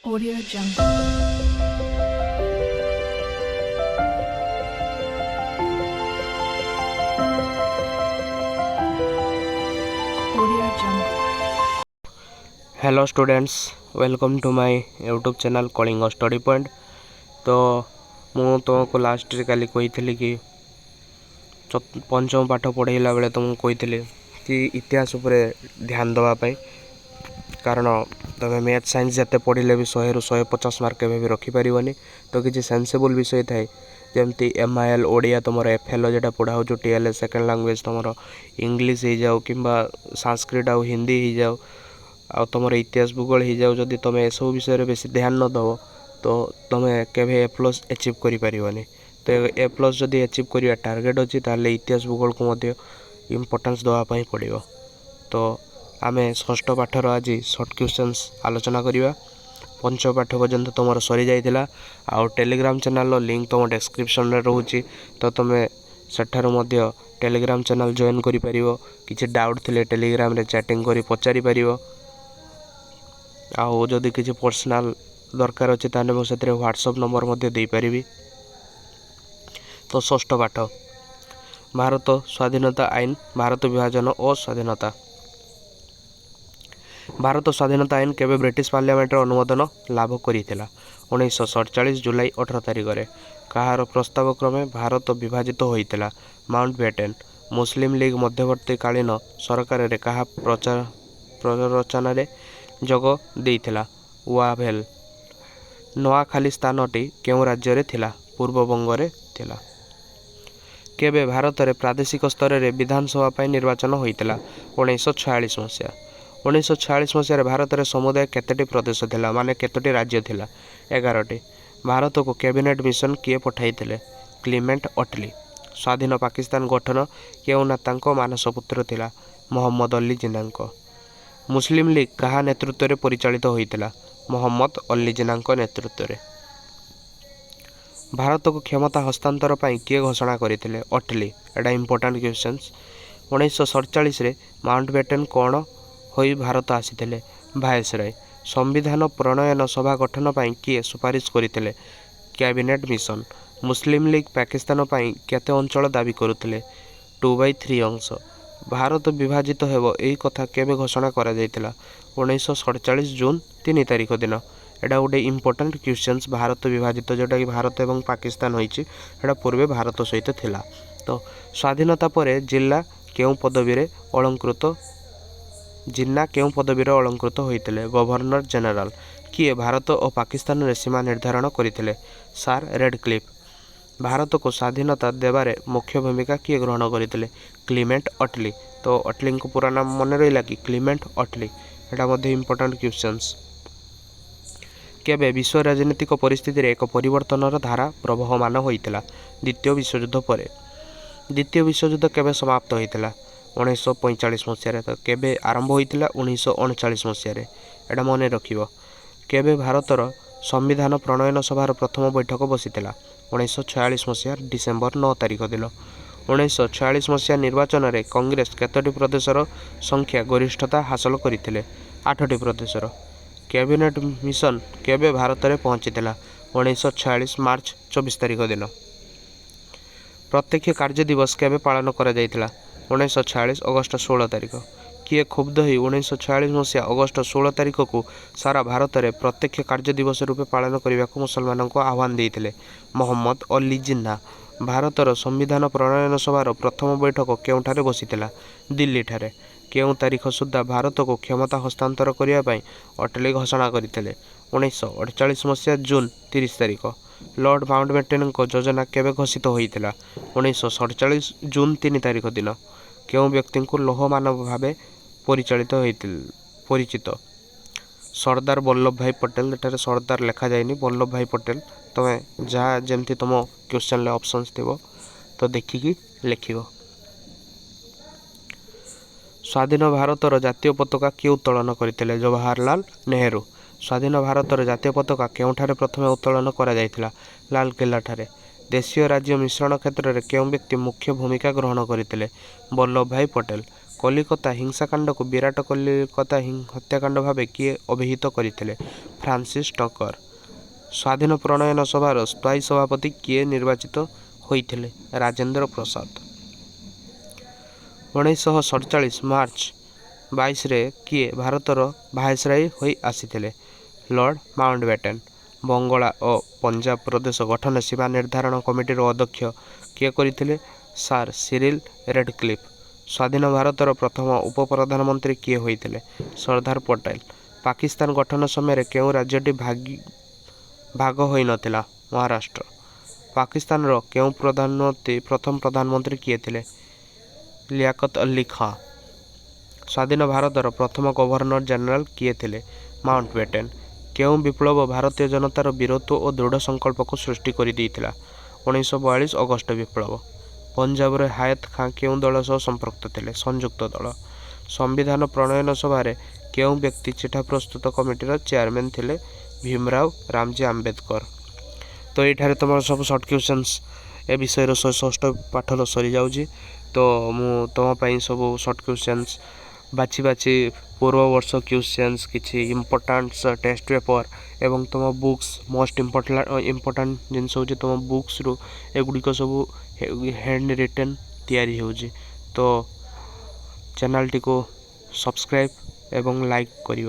Audio Jungle. Audio Jungle. Hello students, welcome to my YouTube channel Kalinga study point. ତ ମୁଁ ତୁମକୁ ଲାଷ୍ଟରେ କାଲି କହିଥିଲି କି ପଞ୍ଚମ ପାଠ ପଢ଼େଇଲା ବେଳେ ତୁମକୁ କହିଥିଲି କି ଇତିହାସ ଉପରେ ଧ୍ୟାନ ଦେବା ପାଇଁ, କାରଣ ତୁମେ ମ୍ୟାଥ୍ ସାଇନ୍ସ ଯେତେ ପଢ଼ିଲେ ବି 100ରୁ 150 ମାର୍କ କେବେ ବି ରଖିପାରିବନି। ତ କିଛି ସେନ୍ସେବୁଲ୍ ବିଷୟ ଥାଏ, ଯେମିତି MIL Odia, ତୁମର FL ଯେଉଁଟା ପଢ଼ା ହେଉଛି, TL second language ତୁମର ଇଂଲିଶ ହେଇଯାଉ କିମ୍ବା ସାଂସ୍କ୍ରିଟ ଆଉ ହିନ୍ଦୀ ହେଇଯାଉ, ଆଉ ତୁମର ଇତିହାସ ଭୂଗୋଳ ହେଇଯାଉ। ଯଦି ତୁମେ ଏସବୁ ବିଷୟରେ ବେଶୀ ଧ୍ୟାନ ନ ଦେବ, ତ ତୁମେ କେବେ ଏ ପ୍ଲସ୍ ଆଚିଭ୍ କରିପାରିବନି। ତ ଏ ପ୍ଲସ୍ ଯଦି ଆଚିଭ୍ କରିବା ଟାର୍ଗେଟ୍ ଅଛି, ତାହେଲେ ଇତିହାସ ଭୂଗୋଳକୁ ମଧ୍ୟ ଇମ୍ପୋର୍ଟାନ୍ସ ଦେବା ପାଇଁ ପଡ଼ିବ। ତ ଆମେ ଷଷ୍ଠ ପାଠର ଆଜି ସର୍ଟ କ୍ୱେଶ୍ଚନ୍ସ ଆଲୋଚନା କରିବା। ପଞ୍ଚମ ପାଠ ପର୍ଯ୍ୟନ୍ତ ତୁମର ସରିଯାଇଥିଲା। ଆଉ ଟେଲିଗ୍ରାମ ଚ୍ୟାନେଲର ଲିଙ୍କ୍ ତୁମ ଡେସ୍କ୍ରିପସନ୍ରେ ରହୁଛି, ତ ତୁମେ ସେଠାରୁ ମଧ୍ୟ ଟେଲିଗ୍ରାମ ଚ୍ୟାନେଲ୍ ଜଏନ୍ କରିପାରିବ। କିଛି ଡାଉଟ୍ ଥିଲେ ଟେଲିଗ୍ରାମରେ ଚାଟିଂ କରି ପଚାରିପାରିବ। ଆଉ ଯଦି କିଛି ପର୍ସନାଲ୍ ଦରକାର ଅଛି, ତାହେଲେ ମୁଁ ସେଥିରେ ହ୍ୱାଟ୍ସଅପ୍ ନମ୍ବର ମଧ୍ୟ ଦେଇପାରିବି। ତ ଷଷ୍ଠ ପାଠ, ଭାରତ ସ୍ୱାଧୀନତା ଆଇନ, ଭାରତ ବିଭାଜନ ଓ ସ୍ୱାଧୀନତା। ଭାରତ ସ୍ୱାଧୀନତା ଆଇନ କେବେ ବ୍ରିଟିଶ ପାର୍ଲାମେଣ୍ଟର ଅନୁମୋଦନ ଲାଭ କରିଥିଲା? 1947 ଜୁଲାଇ 18 ତାରିଖରେ। କାହାର ପ୍ରସ୍ତାବ କ୍ରମେ ଭାରତ ବିଭାଜିତ ହୋଇଥିଲା? Mount batten. ମୁସଲିମ ଲିଗ୍ ମଧ୍ୟବର୍ତ୍ତୀକାଳୀନ ସରକାରରେ କାହା ପ୍ରରଚନାରେ ଯୋଗ ଦେଇଥିଲା? ୱାଭେଲ। ନୋଆଖାଲି ସ୍ଥାନଟି କେଉଁ ରାଜ୍ୟରେ ଥିଲା? ପୂର୍ବବଙ୍ଗରେ ଥିଲା। କେବେ ଭାରତରେ ପ୍ରାଦେଶିକ ସ୍ତରରେ ବିଧାନସଭା ପାଇଁ ନିର୍ବାଚନ ହୋଇଥିଲା? 1946 ମସିହା। 1946 ମସିହାରେ ଭାରତରେ ସମୁଦାୟ କେତୋଟି ପ୍ରଦେଶ ଥିଲା, ମାନେ କେତୋଟି ରାଜ୍ୟ ଥିଲା? 11ଟି। ଭାରତକୁ କ୍ୟାବିନେଟ୍ ମିଶନ କିଏ ପଠାଇଥିଲେ? Clement Attlee. ସ୍ୱାଧୀନ ପାକିସ୍ତାନ ଗଠନ କେଉଁ ନେତାଙ୍କ ମାନସପୁତ୍ର ଥିଲା? ମହମ୍ମଦ ଅଲ୍ଲୀ ଜିନ୍ନାଙ୍କ। ମୁସଲିମ ଲିଗ୍ କାହା ନେତୃତ୍ୱରେ ପରିଚାଳିତ ହୋଇଥିଲା? ମହମ୍ମଦ ଅଲ୍ଲୀ ଜିନ୍ନାଙ୍କ ନେତୃତ୍ୱରେ। ଭାରତକୁ କ୍ଷମତା ହସ୍ତାନ୍ତର ପାଇଁ କିଏ ଘୋଷଣା କରିଥିଲେ? ଅଟଲି। ଏଇଟା ଇମ୍ପୋର୍ଟାଣ୍ଟ କ୍ୱେଶ୍ଚନ୍ସ। 1947ରେ ମାଉଣ୍ଟ ବ୍ୟାଟେନ୍ କ'ଣ ହୋଇ ଭାରତ ଆସିଥିଲେ? ଭାଇସରୟ। ସମ୍ବିଧାନ ପ୍ରଣୟନ ସଭା ଗଠନ ପାଇଁ କିଏ ସୁପାରିଶ କରିଥିଲେ? Cabinet mission. ମୁସଲିମ ଲିଗ୍ ପାକିସ୍ତାନ ପାଇଁ କେତେ ଅଞ୍ଚଳ ଦାବି କରୁଥିଲେ? 2/3 ଅଂଶ। ଭାରତ ବିଭାଜିତ ହେବ, ଏହି କଥା କେବେ ଘୋଷଣା କରାଯାଇଥିଲା? 1947 ଜୁନ୍ 3 ତାରିଖ ଦିନ। ଏଇଟା ଗୋଟେ ଇମ୍ପୋର୍ଟାଣ୍ଟ କ୍ୱେଶ୍ଚନ୍ସ। ଭାରତ ବିଭାଜିତ, ଯେଉଁଟାକି ଭାରତ ଏବଂ ପାକିସ୍ତାନ ହୋଇଛି, ସେଇଟା ପୂର୍ବେ ଭାରତ ସହିତ ଥିଲା। ତ ସ୍ୱାଧୀନତା ପରେ ଜିଲ୍ଲା କେଉଁ ପଦବୀରେ ଅଳଙ୍କୃତ, ଜିନ୍ନା କେଉଁ ପଦବୀରେ ଅଳଙ୍କୃତ ହୋଇଥିଲେ? Governor general. କିଏ ଭାରତ ଓ ପାକିସ୍ତାନରେ ସୀମା ନିର୍ଦ୍ଧାରଣ କରିଥିଲେ? ସାର୍ ରେଡକ୍ଲିଫ୍। ଭାରତକୁ ସ୍ୱାଧୀନତା ଦେବାରେ ମୁଖ୍ୟ ଭୂମିକା କିଏ ଗ୍ରହଣ କରିଥିଲେ? Clement Attlee. ତ ଅଟଲିଙ୍କ ପୁରା ନାମ ମନେ ରହିଲା କି? Clement Attlee. ଏଇଟା ମଧ୍ୟ ଇମ୍ପୋର୍ଟାଣ୍ଟ କ୍ୱେଶ୍ଚନ୍ସ। କେବେ ବିଶ୍ୱ ରାଜନୈତିକ ପରିସ୍ଥିତିରେ ଏକ ପରିବର୍ତ୍ତନର ଧାରା ପ୍ରବହମାନ ହୋଇଥିଲା? ଦ୍ୱିତୀୟ ବିଶ୍ୱଯୁଦ୍ଧ ପରେ। ଦ୍ୱିତୀୟ ବିଶ୍ୱଯୁଦ୍ଧ କେବେ ସମାପ୍ତ ହୋଇଥିଲା? 1945 ମସିହାରେ। ତ କେବେ ଆରମ୍ଭ ହୋଇଥିଲା? 1939 ମସିହାରେ। ଏଇଟା ମନେ ରଖିବ। କେବେ ଭାରତର ସମ୍ବିଧାନ ପ୍ରଣୟନ ସଭାର ପ୍ରଥମ ବୈଠକ ବସିଥିଲା? 1946 ମସିହା ଡିସେମ୍ବର 9 ତାରିଖ ଦିନ। 1946 ମସିହା ନିର୍ବାଚନରେ କଂଗ୍ରେସ କେତୋଟି ପ୍ରଦେଶର ସଂଖ୍ୟା ଗରିଷ୍ଠତା ହାସଲ କରିଥିଲେ? 8ଟି ପ୍ରଦେଶର। କ୍ୟାବିନେଟ୍ ମିଶନ କେବେ ଭାରତରେ ପହଞ୍ଚିଥିଲା? 1946 ମାର୍ଚ୍ଚ 24 ତାରିଖ ଦିନ। ପ୍ରତ୍ୟକ୍ଷ କାର୍ଯ୍ୟ ଦିବସ କେବେ ପାଳନ କରାଯାଇଥିଲା? 1946 ଅଗଷ୍ଟ 16 ତାରିଖ। କିଏ କ୍ଷୁବ୍ଧ ହୋଇ 1946 ମସିହା ଅଗଷ୍ଟ 16 ତାରିଖକୁ ସାରା ଭାରତରେ ପ୍ରତ୍ୟକ୍ଷ କାର୍ଯ୍ୟ ଦିବସ ରୂପେ ପାଳନ କରିବାକୁ ମୁସଲମାନଙ୍କୁ ଆହ୍ୱାନ ଦେଇଥିଲେ? ମହମ୍ମଦ ଅଲ୍ଲୀ ଜିନ୍ନା। ଭାରତର ସମ୍ବିଧାନ ପ୍ରଣୟନ ସଭାର ପ୍ରଥମ ବୈଠକ କେଉଁଠାରେ ବସିଥିଲା? ଦିଲ୍ଲୀଠାରେ। କେଉଁ ତାରିଖ ସୁଦ୍ଧା ଭାରତକୁ କ୍ଷମତା ହସ୍ତାନ୍ତର କରିବା ପାଇଁ ଅଟଲି ଘୋଷଣା କରିଥିଲେ? 1948 ମସିହା ଜୁନ୍ 30 ତାରିଖ। ଲର୍ଡ଼ ମାଉଣ୍ଟବ୍ୟାଟେନଙ୍କ ଯୋଜନା କେବେ ଘୋଷିତ ହୋଇଥିଲା? 1947 ଜୁନ୍ 3 ତାରିଖ ଦିନ। କେଉଁ ବ୍ୟକ୍ତିଙ୍କୁ ଲୌହ ମାନବ ଭାବେ ପରିଚାଳିତ ହୋଇଥିଲେ, ପରିଚିତ? ସର୍ଦ୍ଦାର ବଲ୍ଲଭ ଭାଇ ପଟେଲ। ଏଠାରେ ସର୍ଦ୍ଦାର ଲେଖାଯାଇନି, ବଲ୍ଲଭ ଭାଇ ପଟେଲ। ତୁମେ ଯାହା ଯେମିତି ତୁମ କ୍ୱେଶ୍ଚନରେ ଅପସନ୍ସ ଥିବ, ତ ଦେଖିକି ଲେଖିବ। ସ୍ୱାଧୀନ ଭାରତର ଜାତୀୟ ପତାକା କିଏ ଉତ୍ତୋଳନ କରିଥିଲେ? ଜବାହରଲାଲ ନେହେରୁ। ସ୍ୱାଧୀନ ଭାରତର ଜାତୀୟ ପତାକା କେଉଁଠାରେ ପ୍ରଥମେ ଉତ୍ତୋଳନ କରାଯାଇଥିଲା? ଲାଲକିଲ୍ଲାଠାରେ। ଦେଶୀୟ ରାଜ୍ୟ ମିଶ୍ରଣ କ୍ଷେତ୍ରରେ କେଉଁ ବ୍ୟକ୍ତି ମୁଖ୍ୟ ଭୂମିକା ଗ୍ରହଣ କରିଥିଲେ? ବଲ୍ଲଭ ଭାଇ ପଟେଲ। କଲିକତା ହିଂସାକାଣ୍ଡକୁ ବିରାଟ କଲିକତା ହତ୍ୟାକାଣ୍ଡ ଭାବେ କିଏ ଅଭିହିତ କରିଥିଲେ? Francis Tucker. ସ୍ୱାଧୀନ ପ୍ରଣୟନ ସଭାର ସ୍ଥାୟୀ ସଭାପତି କିଏ ନିର୍ବାଚିତ ହୋଇଥିଲେ? ରାଜେନ୍ଦ୍ର ପ୍ରସାଦ। 1947 ମାର୍ଚ୍ଚ 22ରେ କିଏ ଭାରତର ଭାଇସରାୟ ହୋଇ ଆସିଥିଲେ? Lord Mountbatten. ବଙ୍ଗଳା ଓ ପଞ୍ଜାବ ପ୍ରଦେଶ ଗଠନ ସୀମା ନିର୍ଦ୍ଧାରଣ କମିଟିର ଅଧ୍ୟକ୍ଷ କିଏ କରିଥିଲେ? Sir Cyril Radcliffe. ସ୍ୱାଧୀନ ଭାରତର ପ୍ରଥମ ଉପପ୍ରଧାନମନ୍ତ୍ରୀ କିଏ ହୋଇଥିଲେ? ସର୍ଦ୍ଦାର ପଟେଲ। ପାକିସ୍ତାନ ଗଠନ ସମୟରେ କେଉଁ ରାଜ୍ୟଟି ଭାଗ ହୋଇନଥିଲା? ମହାରାଷ୍ଟ୍ର। ପାକିସ୍ତାନର କେଉଁ ପ୍ରଧାନମନ୍ତ୍ରୀ ପ୍ରଥମ ପ୍ରଧାନମନ୍ତ୍ରୀ କିଏ ଥିଲେ? ଲିଆକତ ଅଲ୍ଲୀ ଖାଁ। ସ୍ୱାଧୀନ ଭାରତର ପ୍ରଥମ ଗଭର୍ଣ୍ଣର ଜେନେରାଲ କିଏ ଥିଲେ? ମାଉଣ୍ଟବେଟେନ୍। କେଉଁ ବିପ୍ଳବ ଭାରତୀୟ ଜନତାର ବୀରତ୍ୱ ଓ ଦୃଢ଼ ସଂକଳ୍ପକୁ ସୃଷ୍ଟି କରିଦେଇଥିଲା? 1942 ଅଗଷ୍ଟ ବିପ୍ଳବ। ପଞ୍ଜାବରେ ହାୟତ ଖାଁ କେଉଁ ଦଳ ସହ ସମ୍ପୃକ୍ତ ଥିଲେ? ସଂଯୁକ୍ତ ଦଳ। ସମ୍ବିଧାନ ପ୍ରଣୟନ ସଭାରେ କେଉଁ ବ୍ୟକ୍ତି ଚିଠା ପ୍ରସ୍ତୁତ କମିଟିର ଚେୟାରମ୍ୟାନ୍ ଥିଲେ? ଭୀମରାଓ ରାମଜୀ ଆମ୍ବେଦକର। ତ ଏଇଠାରେ ତୁମର ସବୁ ସର୍ଟ କ୍ୱେଶ୍ଚନ୍ସ ଏ ବିଷୟର ଷଷ୍ଠ ପାଠର ସରିଯାଉଛି। ତ ମୁଁ ତୁମ ପାଇଁ ସବୁ ସର୍ଟ କ୍ୱେଶ୍ଚନ୍ସ ବାଛି ବାଛି, ପୂର୍ବ ବର୍ଷ କ୍ୱେଶ୍ଚନ୍ସ, କିଛି ଇମ୍ପୋର୍ଟାଣ୍ଟ ଟେଷ୍ଟ ପେପର୍ ଏବଂ ତୁମ ବୁକ୍ସ, ମୋଷ୍ଟ ଇମ୍ପୋର୍ଟାଣ୍ଟ ଜିନିଷ ହେଉଛି ତୁମ ବୁକ୍ସରୁ ଏଗୁଡ଼ିକ ସବୁ ହ୍ୟାଣ୍ଡ ରିଟେନ୍ ତିଆରି ହେଉଛି। ତ ଚ୍ୟାନେଲ୍ଟିକୁ ସବସ୍କ୍ରାଇବ୍ ଏବଂ ଲାଇକ୍ କରିବ।